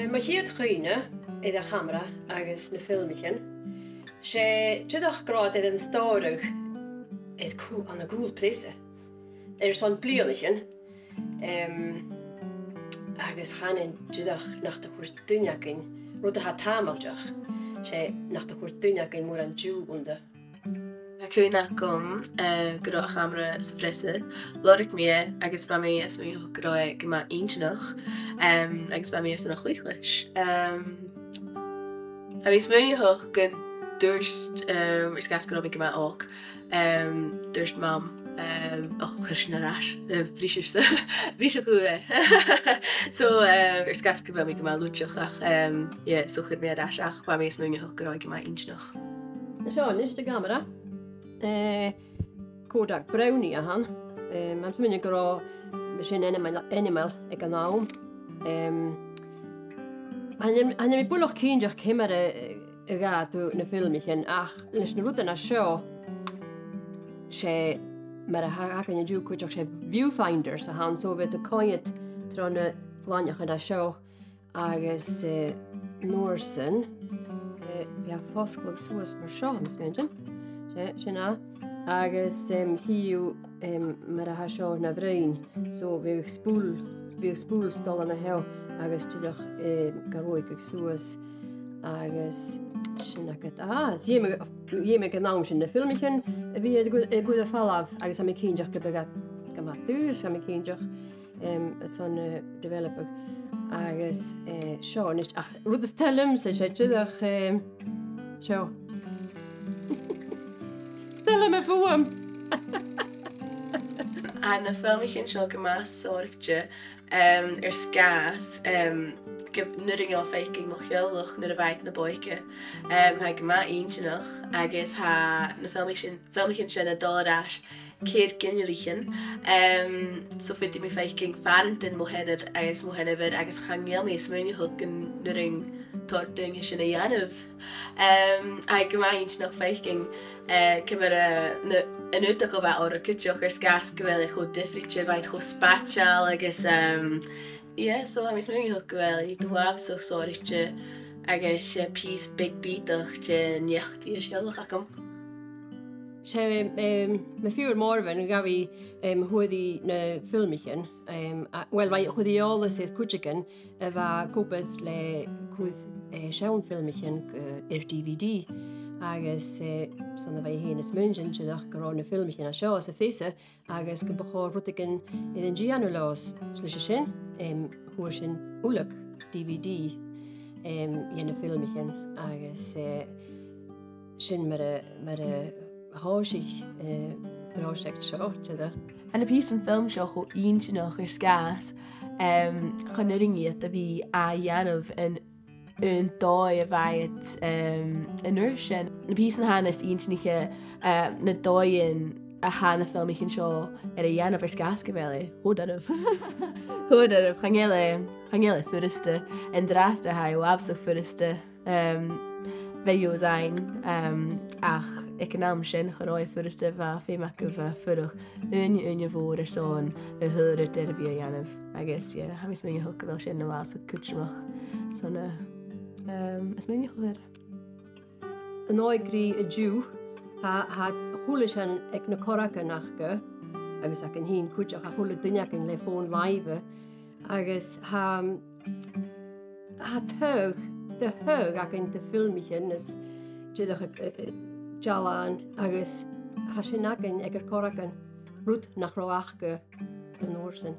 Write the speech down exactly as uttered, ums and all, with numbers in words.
Mo chiad chuimhne air a' chamara agus na filmichean, 's e dìreach gu robh iad air an stòradh air cù-, ann an cùl preasa airson bliadhnaichean. Em, agus chanainn dìreach nach do chuir duine againn, rud a tha tàmailteach, 's e nach do chuir duine againn mòran diù annta. Tha cuimhne agam, eh, gu robh a' chamara sa phreasa, lorg mi e agus bha mi a' smaoineachadh gu robh e gu math inntinneach, em, agus bha mi airson a chluich leis. Em, tha mi a' smaoineachadh gun tuirt, em, air sgàth 's gu robh mi gu math òg, em, tuirt Mam, em, "O, chuir sinn air ais, eh, briseadh sa, briseadh e." So, em, air sgàth 's gu bheil mi gu math luiteach, ach, em, yeah, so chuir mi air ais, ach bha mi a' smaoineachadh gu robh e gu math inntinneach. Seo a-nis a' chamara. Eh, Kodak Brownie a th' ann. Em, tha mi a' smaoineachadh gu robh mi sin ainmeil, ainmeil aig an àm. Em, chan eil, chan eil mi buileach cinnteach ciamar a, a ghabh tu na filmichean, ach leis na rudan a tha seo, 's e mar a th' againn an-diugh cuideachd, 's e viewfinders a th' ann, so bidh tu a' coimhead tro na glainneachan a tha seo, agus, eh, an uair sin, eh, bidh e a' fosgladh suas mar seo, tha mi a' smaoineachadh. 'S e, sin e. Agus, em, chì thu, em, mar a tha seo na bhroinn. So, bidh spùl, bidh spùl a' dol an seo, agus dìreach, eh, ga ruaigeadh suas, agus sin agad. Ah, is dh'fheumadh, dh'fheumadh an àm sin na filmichean a bhith air a gu-, air a gcur air falbh, agus tha mi cinnteach gum biodh iad gu math daor, tha mi cinnteach, em, airson, eh, developadh. Agus, eh, seo a-nis, ach rud as toil leamsa, 's e dìreach, em, seo. Is toil leam am fuaim. Tha na filmichean seo gu math sònraichte, em, air sgàth 's, em, gu, nuair a gheibh thu faicinn mo theaghlach nuair a bha iad na b' òige. Em, tha e gu math inntinneach, agus tha na filmichean, filmichean sin a' dol air ais ceithir ginealaichean. Em, so faodaidh mi faicinn phàrantan mo sheanar agus mo sheanmhair, agus chan eil mi a' smaoineachadh gun urrainn tòrr dhaoine sin a dhèanamh. Em, tha e gu math inntinneach faicinn, eh, ciamar a, na, an aodach a bh' orra cuideachd air sgàth 's gu bheil e cho diofraichte, bha iad cho spaideil agus, em, yeah, so tha mi a' smaoineachadh gu bheil iad uabhasach sònraichte agus 's e pìos beag bìodach den eachdraidh as fheàrr leam agam. 'S e, em, mo phiuthar Mòrmhan a ghabh, em, a fhuair na filmichean, em, a, well, bha, chuir i eòlas air cuideigin a bha ag obair le cur, eh, seann fhilmichean, eh, air D V D. Agus, eh, 's ann a bha i fhèin a' smaointinn dìreach gun robh na filmichean a tha seo sa phreasa, agus gum bu chòir rudeigin a dhèanamh leotha. 'S leis a sin, em, fhuair sinn uile D V D, em, dhe na filmichean, agus, eh, sin mar a, mar a thòisich, eh, pròiseact seo, dìreach. Tha na pìosan film seo cho inntinneach air sgàth 's, em, chan urrainn iad a bhith a dhèanamh an aon dòigh a bha iad, em, an uair sin. Na pìosan a tha nas inntinniche, eh, na dòighean a tha na filmichean seo air a dhèanamh air sgàth 's gu bheil e cho doirbh. Cho doirbh, chan eil e, chan eil e furasta. An-dràsta tha e uabhasach furasta, em, video design, em, ach aig an àm sin cha robh e furasta, bha feum agaibh a bhith a' fuireach ùine, ùine mhòr airson a h-uile rud a bhith a' dèanamh. Agus, yeah, tha mi a' smaoineachadh gu bheil sin uabhasach cudromach son a, em, a' smaoineachadh air. An òigridh an-diugh, tha, tha a h-uile sìon aig na corragan aca, agus againn fhìn cuideachd, tha a h-uile duine againn le fòn-làimhe, agus tha, tha taghadh, de thaghadh againn de fhilmichean is dìreach, eh, eh, dealbhan, agus tha sin againn aig ar corragan, rud nach robh aca an uair sin.